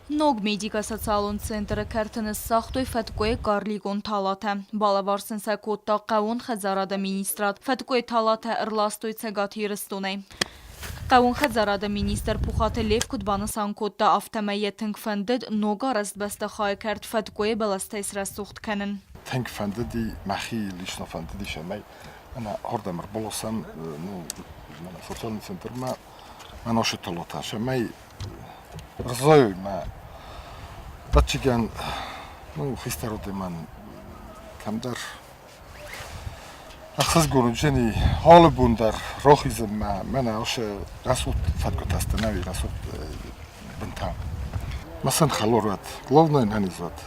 Ног медико-социалон центры кӕрты ныссагътой фӕткъуыйы карликон талатӕ. Балӕвар сын сӕ кодта хъӕууон хӕдзарады министрад. Фӕткъуыйы талатӕ ӕрластой Цӕгат Ирыстонӕй. Хъӕууон хӕдзарады министр Пухаты Лев куыд банысан кодта, афтӕмӕй йӕ тынг фӕндыд ног арӕзт бӕстыхайы кӕрт фӕткъуыйы бӕлӕстӕй срӕсугъд кӕнын. Тынг фӕндыди, мӕхи лично фӕндыди, цӕмӕй мӕнӕ ардӕм ӕрбаласӕм, ну, мӕнӕ социалон центрмӕ мӕ носы талатӕ, цӕмӕй Рзайой мӕ датчикӕн, ну, хистӕр адӕмӕн кӕмдӕр ӕхсызгон уыдзӕни алы бон дӕр рахизынмӕ мӕнӕ ацы рӕсугъд фӕткъуытӕ нӕуи рӕсугъд бынтӕ. Мӕ сын хӕлар уӕд, главное ӕнӕниз уӕд.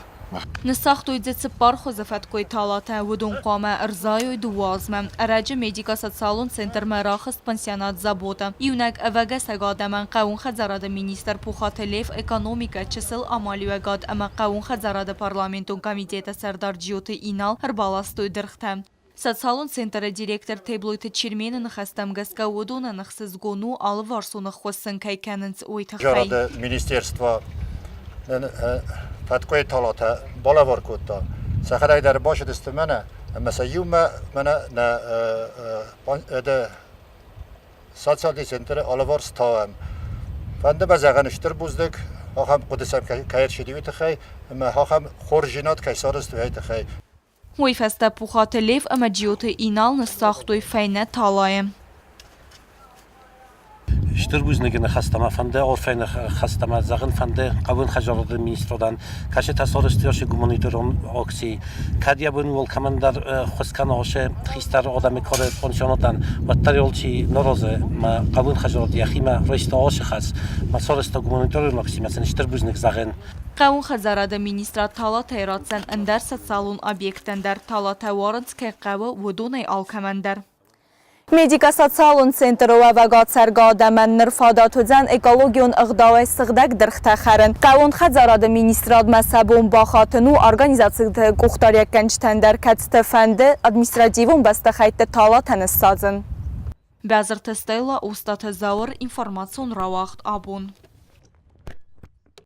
Ныссагътой дзы цыппар хуызы фӕткъуыйы талатӕ, уыдон хъуамӕ ӕрзайой дыууӕ азмӕ. Ӕрӕджы медико-социалон центрмӕ рахызт пансионат Забота. Иунӕг ӕвӕгӕсӕг адӕмӕн хъӕууон хӕдзарады министр Пухаты Лев, экономикӕ, чысыл амалиуӕгад ӕмӕ хъӕууон хӕдзарады парламентон комитеты сӕрдар Джиоты Инал ӕрбаластой дыргътӕ. Социалон центры директор Теблойты Чермены ныхӕстӕм гӕсгӕ уыдонӕн ӕхсызгон у алыварсон ӕххуыс сын кӕй кӕнынц, уый тыххӕй. Жарады министерство фӕткъуыйы талатӕ балӕвар кодта. Сӕхӕдӕг дӕр бацыдысты мӕнӕ ӕмӕ сӕ иумӕ мӕнӕ нӕ социалон центры алыварс тауӕм. Фӕнды мӕ зӕгъын стыр бузныг ахӕм хъуыды сӕм кӕй ӕрцыди, уый тыххӕй ӕмӕ ахӕм хорздзинад кӕй сарӕзтой, уый тыххӕй. Уый фӕстӕ Пухаты Лев ӕмӕ Джиоты Инал ныссагътой фӕйнӕ талайы. Стыр бузныгы ныхӕстӕ мӕ фӕнды, арфӕйы ныхӕстӕ мӕ зӕгъын фӕнды хъӕууон хӕдзарады министрадӕн, кӕцытӕ сарӕзтой гуманитарон акци. Кӕд йӕ бон алкӕмӕн дӕр ӕххуыс кӕна ацы хистӕр адӕмы кары пансионатӕн, уӕддӕр алчи нӕ разы мӕ хъӕууон хӕдзарад йӕхимӕ райста ацы хӕс, мӕ сарӕзта гуманитарон акци, мӕ сын стыр бузныг зӕгъын. Хъӕууон хӕдзарады министрад талатӕй ратдзӕн ӕндӕр социалон объекттӕн дӕр. Талатӕ уарынц, кӕй хъӕуы, уыдонӕй алкӕмӕн дӕр. Медико-социалон центры уӕвӕг ацӕргӕ адӕмӕн ныр фадат уыдзӕн экологион ӕгъдауӕй сыгъдӕг дыргътӕ хӕрын. Хъӕууон хӕдзарады министрадмӕ сӕ бон бахатын у организациты къухдариуӕггӕнджытӕн дӕр, кӕцыты фӕнды административон бӕстыхӕйтты талатӕ ныссадзын. Бязырты Стелла, Остъаты Зауыр, информацион рауагъд абон.